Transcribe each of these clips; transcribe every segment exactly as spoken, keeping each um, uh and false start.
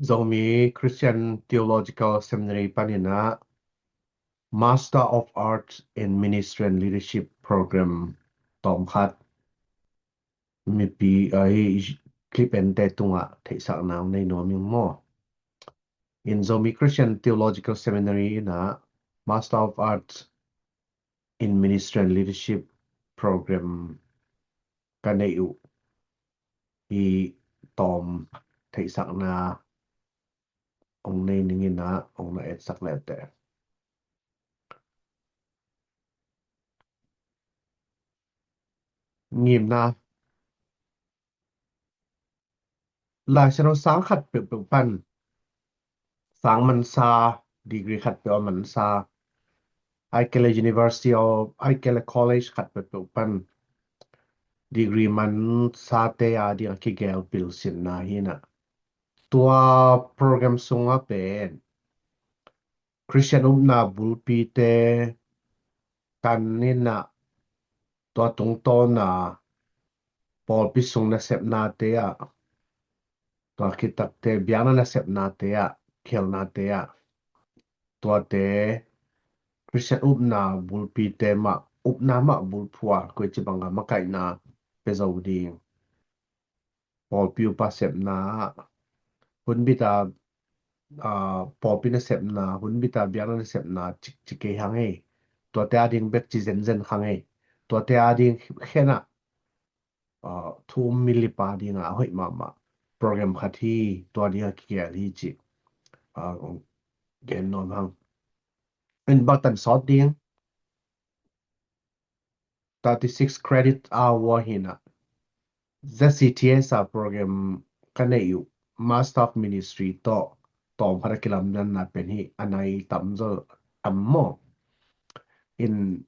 Zomi Christian Theological Seminary panin ah Master of Arts in Ministry and Leadership Program tawm khat mipi, ah, hi clip ente tungah theihsakna hong nei nuam ing maw? In Zomi Christian Theological Seminary in ah Master of Arts in Ministry and Leadership Program ka neih uh hi tawm theihsakna hong nei ning in ah hong na etsak leh teh. Ngimna, Lai Siangtho sang khat peuhpeuh pan, sang mansa, degree khat peuh a mansa, ahih kei leh university aw, ahih kei leh college khat peuhpeuh pan degree mansate a ding a kigel pilsinna hi in ah, tua program sungah pen Christian upna bulpite tan in ah, tua tungtawna pawlpi sung nasepnate ah, tua khit takteh biakna nasepnate ah, khelnate ah, tuate Christian upna bulpite mah, upna mah bulphuh a koici bangah makaihna pia zo ding. Pawlpi upa sepna ah, hunbit a, ah, pawlpi nasepna, hunbit a biakna nasepna cik, ci kei hang ei. Tuate a ding bek ci zenzen hang ei. Tuate a ding khen ah, ah, thu um mi lipa ding a hoih mahmah program khat hi, tua ding a kigel hi cih, ah, gen nuam hang. In baktan sawt ding, thirty six credit hour hi in ah, Z C T S a program ka neih uh, Master of Ministry tawh tawm khat a kilamdanna pen hi a nai tamzaw tam maw? In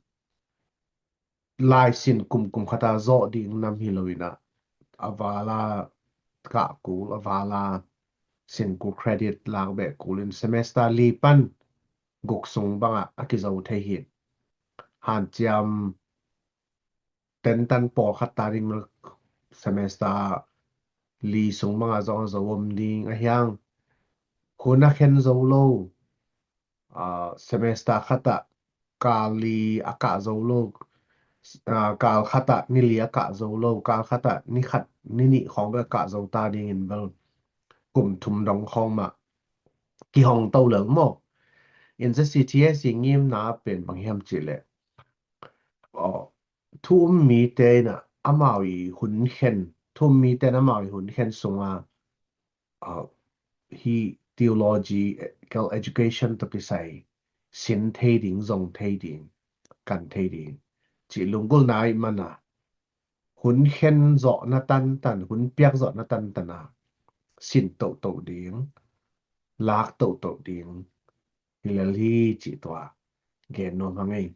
laisin kum, kum khat a zawh ding nam hi lo in ah, a val a kah kul, a val a sin kul, credit lak beh kul in semester li pan guk sung bangah a kizo thei hi. Hanciam tentan pawlkhat ta ding semester li sung bangah zong a zo om ding a hiang. Hun a khen zo lo, ah, semester khat ah kal li a kah zo lo, ah, kal khat ah ni li a kah zo lo, kal khat ah ni khat, ni nih khawng bek a kah zo ta ding in bel kum thum dong khawng mah kihong to lel maw? In Z C T S i ngimna pen bang hiam cih leh, aw, thu um mite in ah amau i hun khen, thu um mite in amau i hun khen sungah, ah, hi theological education tawh kisai sin thei ding, zong thei ding, kan thei ding cih lunggulhna ahih man a, hun khen zawhna tantan, hun piak zawhna tantan a sin tohtoh ding, lak tohtoh ding hi lel hi cih tua gen nuam hang ei.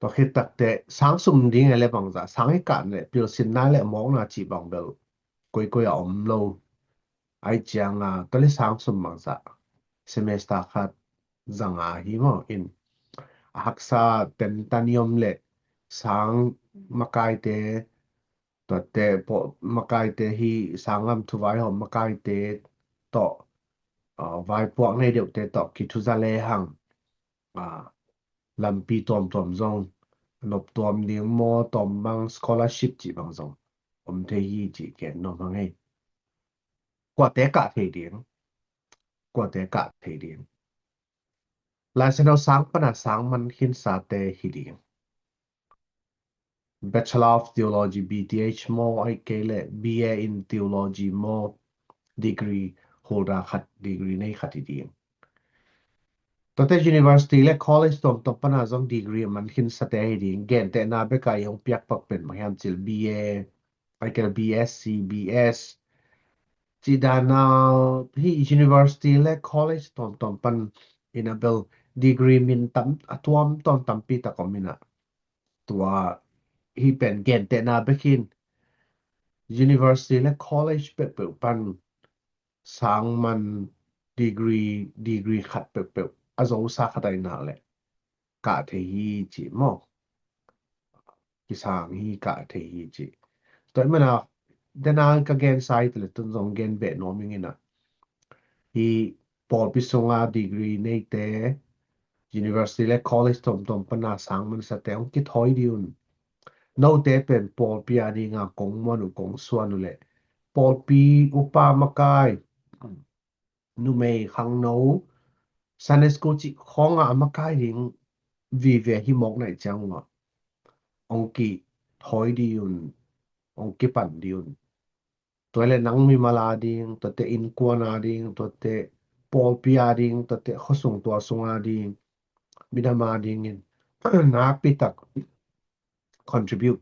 Tua khit takteh sang sum ding e le bangzah, sang i kah leh pilsinna le mawkna cih bang bel koikoi a om lo. Ai ciang a, tua le sang sum bangzah, semester khat zanga hi maw? In a haksa tentan i om leh sang makaite, tuate pawh makaite hi, sanglam thuvai hawm makaite tawh, ah, vaipuak nei deuhte tawh kithuza le hang, ah, lampi tuamtuam zong nop tuam ding maw, tawm bang scholarship cih bang zong om thei hi cih gen nuam hang ei. Kuate kah thei ding? Kuate kah thei ding? Lai Siangtho sang pan a sang man khinsate hi ding. Bachelor of Theology, B T H maw, ahih kei leh B A in Theology maw, degree holder khat, degree nei khat hi ding. Tuate university le college tuamtuam pan a zong degree a man khinsate hi ding. Gentehna bek a i hong piak pak pen bang hiam cih leh B A, ahih kei leh B S C, B S cih dan a, hih university le college tuamtuam pan in a bel degree min tam, a tuamtuam tampi tak om in a, tua hih pen gentehna bek hi in, university le college peuhpeuh pan sang man degree, degree khat peuhpeuh a zosa khat ahih nak leh kah thei hi cih maw? Kisang hi, kah thei hi cih. Tua ahih man a dena ka gen sai tale tun zong gen beh nuam ing ina. Hi pawlpi sunga degree neite, university le college tomtom pana sang mansate hong kithawi dih un. Note pen pawlpi a dinga kong muan uh kong suan uh le pawlpi upa makai, numei khangno, Sunday school cih khawnga a makai ding vive hi mawk naih ciang uh a hong kithawi dih un, hong kipan dih un. Tua le nang mimal a ding, tuate innkuan a ding, tuate pawlpi a ding, tuate khuasung tua sung a ding, minam a dingin nakpi tak contribute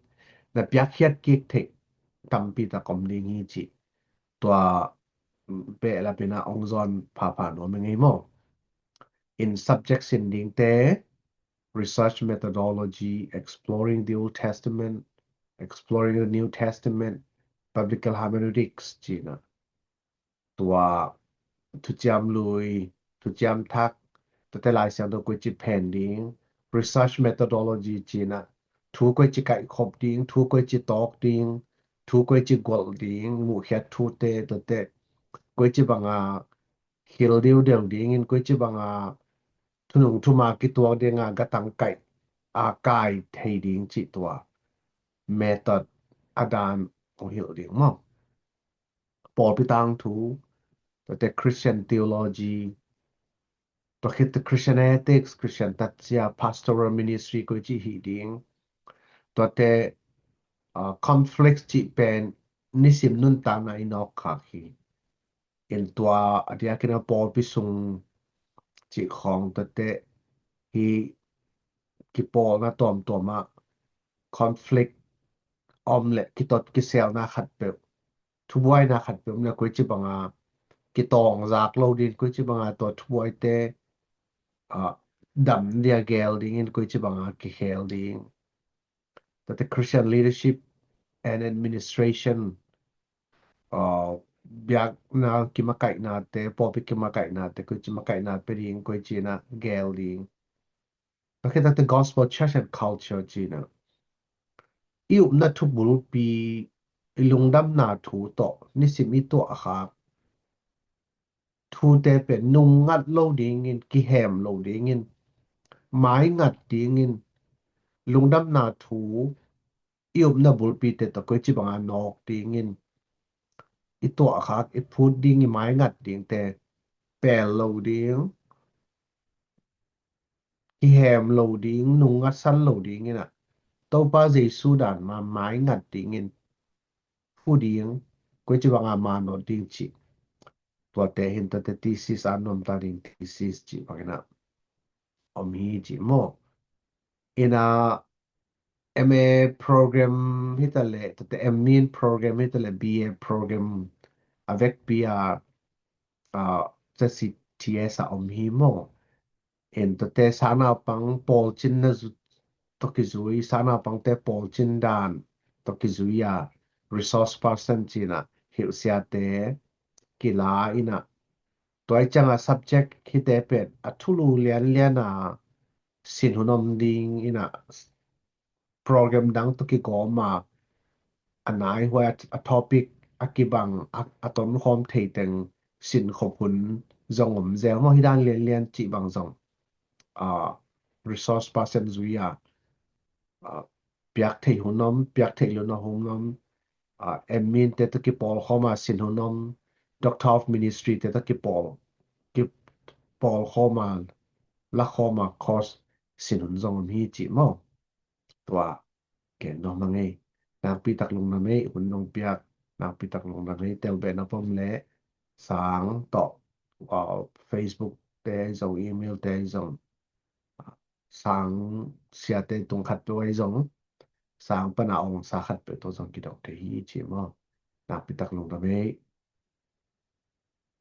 na piakkhiat kik theih tampi tak om ding hi cih tua behlap ina hong zawn phapha nuam ing ei maw. In subject sin dingte, research methodology, exploring the Old Testament, exploring the New Testament, biblical hermeneutics cihna. Tua thuciam lui, thuciam thak, tuate Lai Siangtho koici phen ding, research methodology cihna, thu koici kaihkhop ding, thu koici tawk ding, thu koici golh ding, muhkhiat thute, tuate koici banga khil diudeu dingin, koici banga thunung thuma kituak dinga gatang kaih a kai thei ding cih tua method a dan hong hilh ding maw. Pawlpi tangthu, tuate Christian theology, tua khit Christian ethics, Christian tatsia, pastoral ministry koici hih ding. Tuate conflict cih pen nisim nuntakna i nawk khak hi. In tua a diakin a pawlpi sung cih khawng tuate hi kipawlna tuamtuam ah conflict om le kitot kiselna khatpeuh, thubuaina khatpeuh om le koici banga kitawng zak lo ding, koici banga tua thubuaite dam dia gel dingin koici banga kikhel ding. Tuate Christian leadership and administration, biakna kimakaihnate, pawlpi kimakaihnate, koici makaihna pe ding, koici na gel ding. Tua khit tuate gospel, church and culture cihna, i upna thubulpi, i lungdamna thu tawh nisim i tuah khak thute pen nungngat lo dingin, kihem lo dingin, maingat dingin, lungdamna thu i upna bulpite tawh koici banga nawk dingin i tuah khak, i phut ding, i maingat dingte pel lo ding, kihem lo ding, nungngatsan lo dingin ah Topa Jesu dan ma maingat dingin phu ding, koici banga manawt ding cih. Tuate hin tuate thesis a nuamta ding thesis cih bangin ah om hi cih maw. Ina M A program hi ta le, tuate M Min program hi ta le, B A program a vekpi a, a, T S a om hi maw. In tuate sanaupang pawlcinna tawh kizui, sanaupangte pawlcin dan tawh kizui a resource person cihna hilhsiate kila ina, tua i cianga subject hite pen a thulu lianliana sin hun om ding ina, program dang tawh kigawma a naihuai a topic a kibang a, a tonkhawm theiteng sinkhop hun zong om zel maw. Hi dan lianlian cih bang zong a, resource person zui a, a, piak theih hun om, piak theih lona hun om, a, M Min te tawh kipawl khawma sin hun om, Doctor of Ministry te tawh kipawl, kipawl khawma, la khawma course sin hun zong om hi cih maw. Tua gen nuam hang ei. Nakpi tak lungdam ei, hun nong piak nakpi tak lungdam ei. Telbeh na pom le sang tawh, uh, Facebook te zong, email te zong, sang siate tung khat peuh ei zong, sang pana ong sa khat peuh tawh zong kidong thei hi cih maw. Nakpi tak lungdam ei.